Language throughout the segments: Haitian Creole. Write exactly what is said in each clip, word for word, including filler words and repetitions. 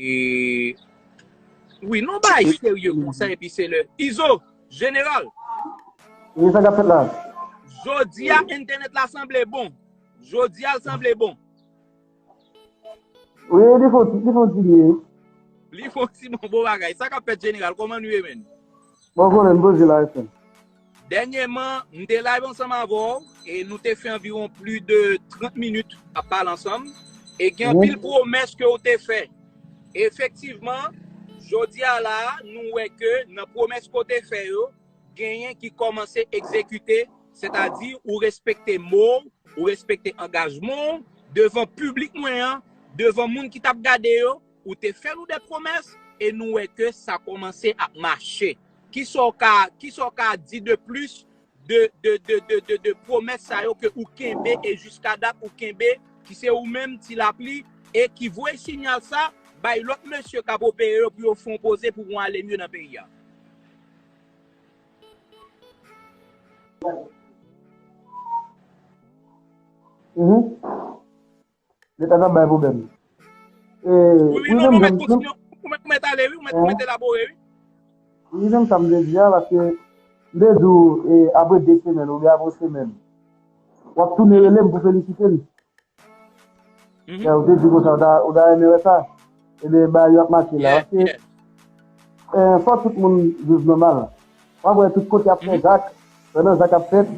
E, wi, non, bay serye konsa, epi se lè. Izo, jeneral. Wi, sa k ap fèt la? Jodi a, entènèt la sanble bon. Jodi a, l sanble bon. Wi, li fon ti, li fon ti byen. Li fon ti bon, bon bagay. Sa k ap fèt, jeneral? Kòman nou ye, menn? Bon, konnen, poze la, F M. Dènyèman, m te live ansanm avè w, e nou te fè anviwon plis de trant minit ap pale ansanm, e gen anpil pwomès ke w te fè. Efektivman, jodi a la, nou wè ke nan pwomès ke w te fè yo, genyen ki kòmanse egzekite, sètadi ou respekte mo w, ou respekte angajman w devan piblik mwen an, devan moun ki t ap gade yo, ou te fè nou de pwomès, e nou wè ke sa kòmanse ap mache. Kisa w ka, kisa w ka di de plis de, de, de, de, de, de pwomès sa yo ke ou kenbe e jiska dat ou kenbe, ki se ou menm, Ti Lapli, e ki voye siyal sa bay lòt mesye k ap opere yo pou yo fè yon poze pou yon ale mye nan peyi a? Mhm. Leta t ap bay pwoblèm. E, wi, wi, non, non, mèt kontinye, ou mèt, ou mèt ale, wi, ou mèt, ou mèt elabore, wi. Wi, menm sa m te di a, paske m te di w, e, apre de semèn, oubyen apre yon semèn, w ap tounen rele m pou felisite m. Mhm. Ou te di konsa, ou ta, ou ta renmen wè sa. Ebyen, bagay yo ap mache la. Yeah, paske, yeah. Eh, fò tout moun viv nòmal. W ap wè tout kote ap fè zak, pandan zak ap fèt.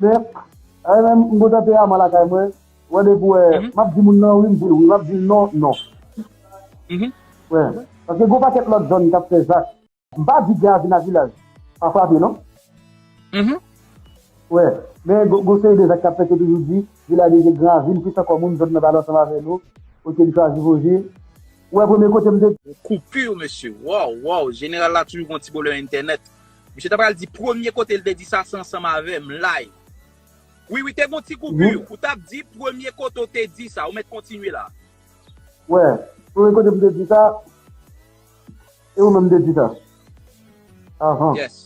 Men, ay, men, m kontan te yaman lakay mwen. Wè depi wè, m ap di moun nan wi, m di l wi, m ap di l non, non. Wè. Paske gon pakèt lòt zòn k ap fè zak. M pa di Gravin ak Vilaj pa frape, non. Wè. Men gon, gon seri de zak k ap fèt, yo toujou di, Vilaj de Gravin, plis ankò moun zòn nan pale ansanm avè nou. Oke, li chwazi voye. Wè, premye kote m te. Yon koupi, mesye. Waw, waw. Jeneral la toujou gon ti pwoblèm entènèt. Misye ta pral di premye kote l te di sa, se ansanm avè m, live. Wi, wi, te gon ti koupi. Ou t ap di premye kote w te di sa. Ou mèt kontinye la. Wè, premye kote m te di sa, e ou menm te di sa. Avan. Yes.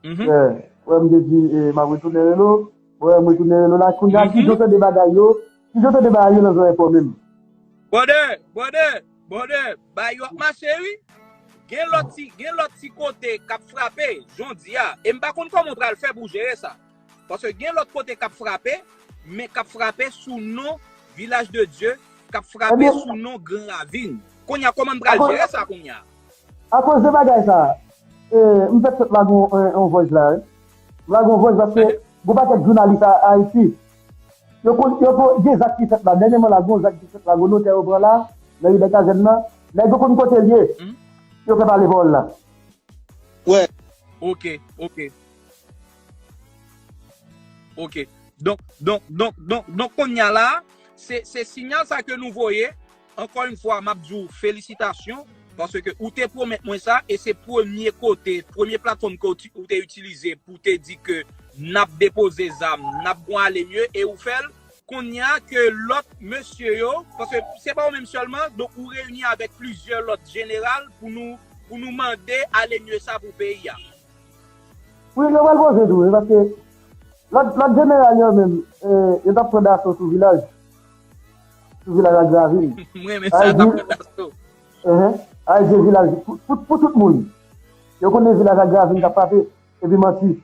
Mhm. Wè, wè, m te di, e, m ap retounen rele w. Wè, m retounen rele w la. Kounye a, kijan w tande bagay yo? Kijan w tande bagay yo nan zòrèy pa w menm? Brother, brother, brother, bagay yo ap mache, wi. Gen lòt ti, gen lòt ti kote k ap frape, jan w di a. E m pa konn kòman w pral fè pou w jere sa. Paske gen lòt kote k ap frape, men k ap frape sou non Vilaj de Dye, k ap frape sou non Gran Ravin. Kounye a, kòman n pral jere sa kounye a? Akoz de bagay sa, e, m fèk sot lage yon, yon, yon voice la, wi. M lage yon voice paske gon pakèt jounalis a Ayiti. Yo konn, yo konn, gen zak ki fèt la. Dènyèman la, gon zak ki fèt la. Gon notè yo pran la, nan ri Dèkazèn nan. Nèg yo konn kote l ye. Yo fè pale pawòl la. Wè. Ok, ok. Ok. Donk, donk, donk, donk, donk, kounye a la, se, se siyal sa ke nou voye. Ankò yon fwa, m ap di w felisitasyon, paske ou te pwomèt mwen sa, e se premye kote, premye platfòm ke ou ti-, ou te itilize pou te di ke n ap depoze zam, n ap gon ale mye, e ou fè l. Kounye a ke lòt mesye yo, paske se pa ou menm sèlman, donk ou reyini avèk plizyè lòt jeneral pou nou, pou nou mande ale mye sa pou peyi a. Wi, yo pral poze tou, wi, paske lòt, lòt jeneral yo menm, eh, yo t ap pran daso sou Vilaj. Sou Vilaj ak Gravin. M renmen sa, yo t ap pran daso. Enhen. Ay di Vilaj, pou, pou, pou tout moun. Yo konnen Vilaj ak Gravin k ap frape, epi manti.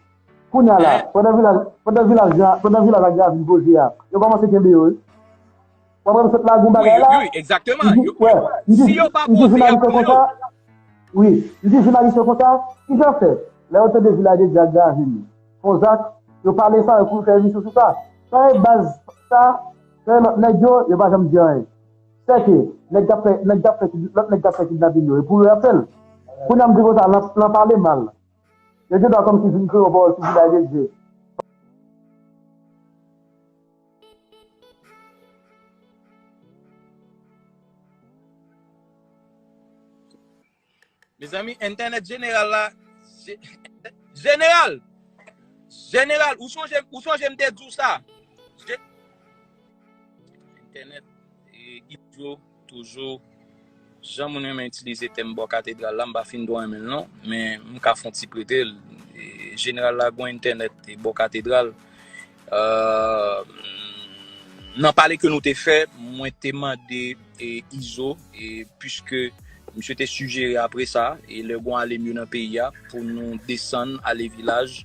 Kounye a la, pandan Vilaj, pandan Vilaj, pandan Vilaj ak Gravin poze a, yo kòmanse kenbe yo, wi. W ap wè m sot lage yon bagay la. Wi, wi, egzakteman. Wè, m di, si yo pa poze, y ap pran yo. Wi, m di jounalis yo konsa, kijan fè? Lè yo tande Vilaj de Dye ak Gravin fè yon zak, yo pale sa, yo pou fè emisyon sou sa. Sa e baz sa, sa e lòt nèg yo, yo pa janm di anyen. Sèke, nèg k ap fè, nèg k ap fè, lòt nèg k ap fè kidnapin yo, e pou yo y ap fè l. Kounye a m di konsa, nan, nan pale mal. Yo gen dwa kòmsi vin kreye yon pawòl sou Vilaj de Dye. Mezanmi, entènèt jeneral la, je-, jeneral! Jeneral, ou sonje, ou sonje m te di w sa? Je-, entènèt, e, Izo, toujou, jan moun renmen itilize tèm bò katedral la, m pa fin twò renmen l non, men m ka fè yon ti prete l. E, jeneral la gon entènèt e bò katedral. Euh, nan pale ke nou te fè, mwen te mande e, Izo, e, piske misye te sijere apre sa, e lè gon ale mye nan peyi a, pou nou desann ale vilaj,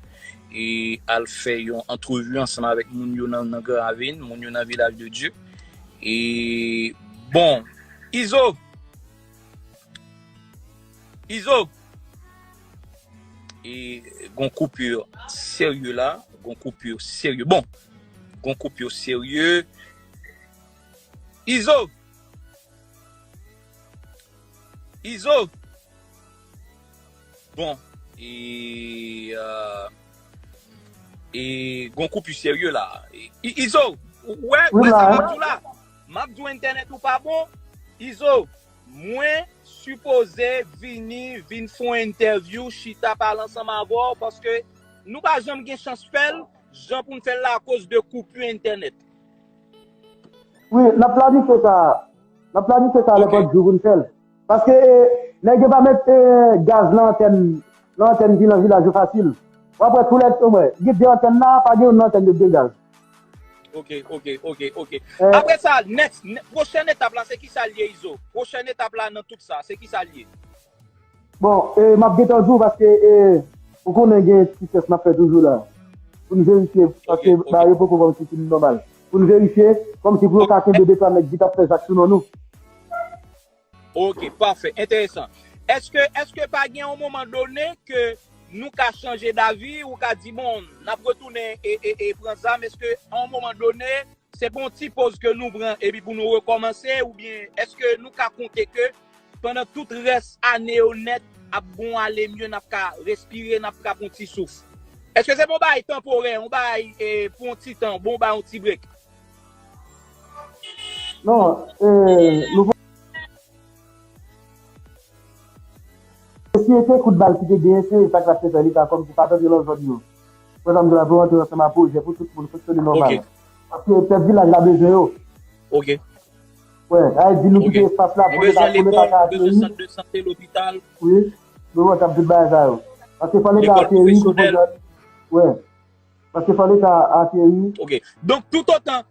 e al fè yon antrevi ansanm avèk moun yo nan, nan Gran Ravin, moun yo nan Vilaj de Dye. E, bon, Izo, Izo, e, gon koupi serye la, gon koupi serye. Bon, gon koupi serye. Izo! Izo! Bon, e, euh, e gon koupi serye la. E, I- Izo, ou wè, ou wè sa m ap di w la? M ap di w entènèt ou pa bon. Izo, mwen sipoze vini, vin fè yon entèvyou, chita pale ansanm avè w, paske nou pa janm gen chans fè l, jan pou n fè l la akoz de koupi entènèt. Wi, n ap planifye sa. N ap planifye sa lè pòt jou pou n fè l. Paske e, nèg yo pa met e, gaz nan antèn nan antèn ki nan vilaj yo fasil. W ap wè tou lè omwen, gen de antèn la, pa gen youn nan antèn yo de gaz. Ok, ok, ok, ok. Apre sa, next, ne- pwochèn etap la, se ki sa l ye, Izo? Pwochèn etap la nan tout sa, se ki sa l ye? Bon, e, m ap gentan di w paske e, ou konnen gen ti tès n ap fè toujou la. Pou n verifye, paske ba yo poko ban m ti fin nòmal. Pou n verifye, kòmsi pou yo ka kenbe de twa nèg ki t ap fè zak sou non nou. Ok, pafè, enteresan. Èske, èske pa gen yon moman done ke nou ka chanje davi, ou ka di, bon, n ap retounen e, e, e pran zam, èske a yon moman done, se pa yon ti poz ke nou pran epi pou nou rekòmanse, oubyen èske nou ka konte ke pandan tout rès ane yo nèt ap gon ale mye, n ap ka respire, n ap ka pran yon ti souf? Èske se pa yon bagay tanporè, yon bagay e, pou yon ti tan, bon, bay yon ti brek? Non, e, nou. E si e te kout bal ki te genyen, se sa k t ap fè Leta kòmsi pa tande lòzòd yo. Pran zam yo la pou rantre ansanm a pwojè pou tout moun fonksyone nòmal. Paske pèp vilaj la bezwen yo. Ok. Wè, sa vle di nou kite espas la pou Leta, pou Leta ka ateri. Wi, nou wè k ap tout bagay sa yo. Paske fò Leta ateri pou pwojè. Wè. Paske fò Leta ateri. Ok. Donk, toutotan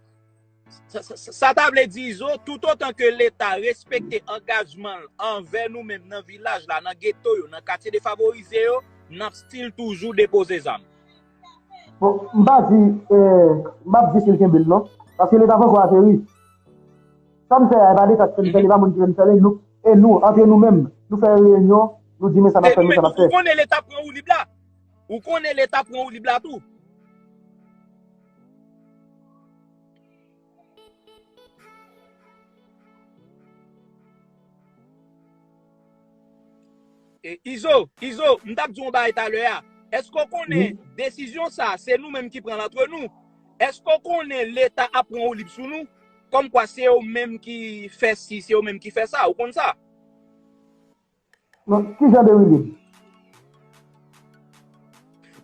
Sa, sa, sa, sa ta vle di, Izo, toutotan ke Leta respekte angajman l anvè nou menm nan vilaj la, nan geto yo, nan katye defavorize yo, n ap still toujou depoze zam. Bon, m pa di, eh, m p ap di si l kenbe l non. Paske Leta poko ateri. Sa m fè a, e pa Leta ki fè m fè l, e pa moun ki fè m fè l, e nou, e nou, antre nou menm, nou fè reyinyon, nou di men sa n ap fè, men sa n ap fè. Ou konnen Leta pran woulib la. Ou konnen Leta pran woulib la tou. E, Izo, Izo, m t ap di w yon bagay talè a. Èske w konnen desizyon sa a, se nou menm ki pran l antre nou? Èske w konnen Leta ap pran woulib sou nou? Kòmkwa se yo menm ki fè si, se yo menm ki fè sa, ou konn sa? Non, ki jan de woulib?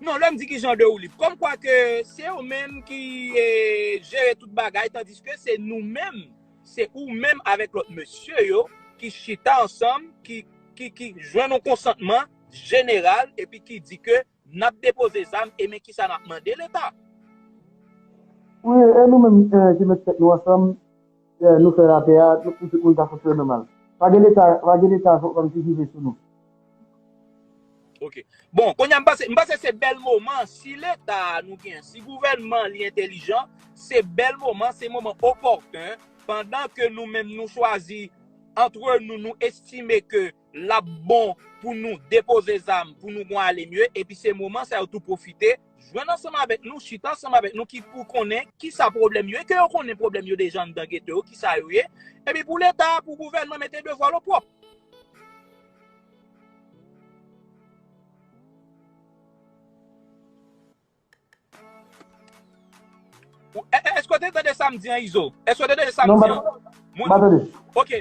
Non, lè m di ki jan de woulib, kòmkwa ke se yo menm ki e, jere tout bagay, tandiske se nou menm, se ou menm avèk lòt mesye yo ki chita ansanm, ki, ki, ki jwenn yon konsantman jeneral epi ki di ke n ap depoze zam e men kisa n ap mande Leta. Wi, e nou menm eh, ki met tèt nou ansanm, eh, nou fè lapè a, nou pou tout moun ka fonksyone nòmal. Pa gen Leta, pa gen Leta kòmsi ki vle sou nou. Ok. Bon, kounye a m panse, m panse se bèl moman, si Leta nou gen, si gouvènman li entèlijan, se bèl moman, se moman opòten, pandan ke nou menm nou chwazi antre nou, nou estime ke l ap bon pou nou depoze zam, pou nou gon ale mye, epi se moman sa yo tou pwofite, jwenn ansanm avèk nou, chita ansanm avèk nou ki pou konnen kisa pwoblèm yo, e ke yo konnen pwoblèm yo deja anndan geto yo, kisa yo ye, epi pou Leta, pou gouvènman mete devwa l opwòp. Èske w te tande sa m di an, Izo? Èske w te tande sa m di an? Mwen, ok,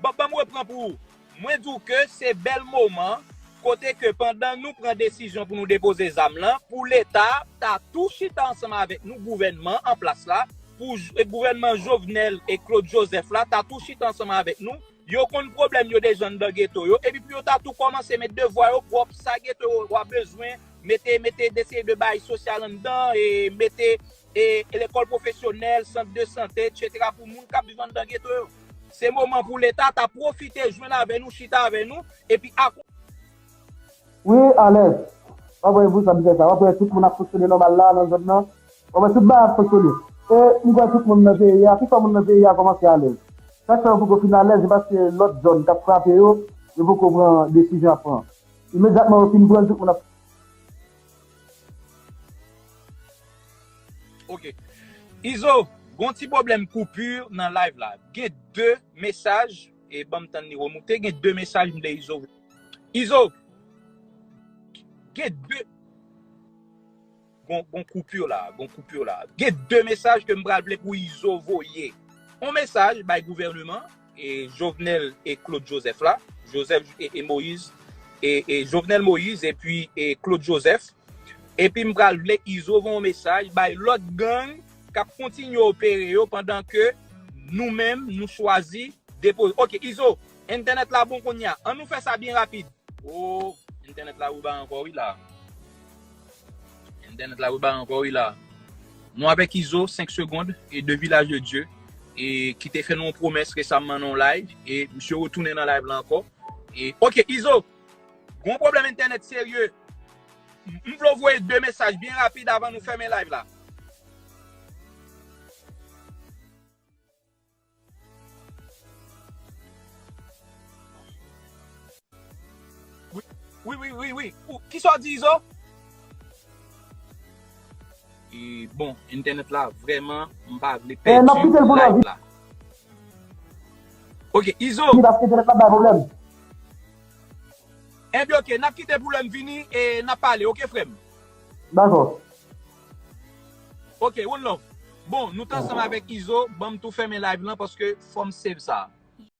ban m repran pou ou. Mwen di w ke se bèl moman kote ke pandan nou pran desizyon pou nou depoze zam lan, pou Leta ta tou chita ansanm avèk nou, gouvènman an plas la, pou gouvènman Jovenel e Claude Joseph la ta tou chita ansanm avèk nou, yo konn pwoblèm yo deja anndan geto yo, epi pou yo ta tou kòmanse met devwa yo pwòp, sa geto yo a bezwen, mete, mete, eseye de bay sosyal anndan, e mete e, e lekòl pwofesyonèl, sant de sante, etsetera, pou moun k ap viv anndan geto yo. Se moman pou Leta ta pwofite jwenn avè nou, chita avè nou, epi ak- Wi, alèz. W ap wè pou sa, bizè sa. W ap wè tout moun ap fonksyone nòmal la nan zòn nan. W ap wè tout bagay ap fonksyone. E m kwè tout moun nan peyi a, pifò moun nan peyi a kòmanse alèz. Sa k fè yo poko fin alèz, se paske lòt zòn k ap frape yo, yo poko pran desizyon ap pran. Imedyatman yo fin pran l, tout moun ap Ok. Izo, gon ti pwoblèm koupi nan live la. Gen de mesaj, e ban m tann li remoute, gen de mesaj m vle Izo. Izo, gen de, gon, gon koupi la, gon koupi la. Gen de mesaj ke m pral vle pou Izo voye. On mesaj bay gouvèneman, e Jovenel e Claude Joseph la, Joseph e, e Moïse, e, e Jovenel Moïse epi e Claude Joseph. Epi m pral vle Izo voye yon mesaj bay lòt gang k ap kontinye opere yo pandan ke nou menm nou chwazi depoze. Ok, Izo, entènèt la bon kounye a. An nou fè sa byen rapid. Oh, entènèt la rebare ankò wi la. Entènèt la rebare ankò wi la. Nou avèk Izo, senk segonn, e de Village de Dieu, e ki te fè nou yon pwomès resaman nan yon live, e misye retounen nan live la ankò. E, ok, Izo, gon pwoblèm entènèt serye. M vle w voye de mesaj byen rapid avan nou fèmen live la. Wi, wi, wi, wi, wi. Ou, kisa w di, Izo? E, bon, entènèt la, vrèman, m pa vle pèdi live la. Ok, Izo. Wi, paske entènèt la bay pwoblèm. Enben, ok, n ap kite pou lè m vini e n ap pale, ok, frè m? Dakò. Ok, one love. Bon, nou t ansanm avèk Izo, ban m tou fèmen live lan paske fò m save sa.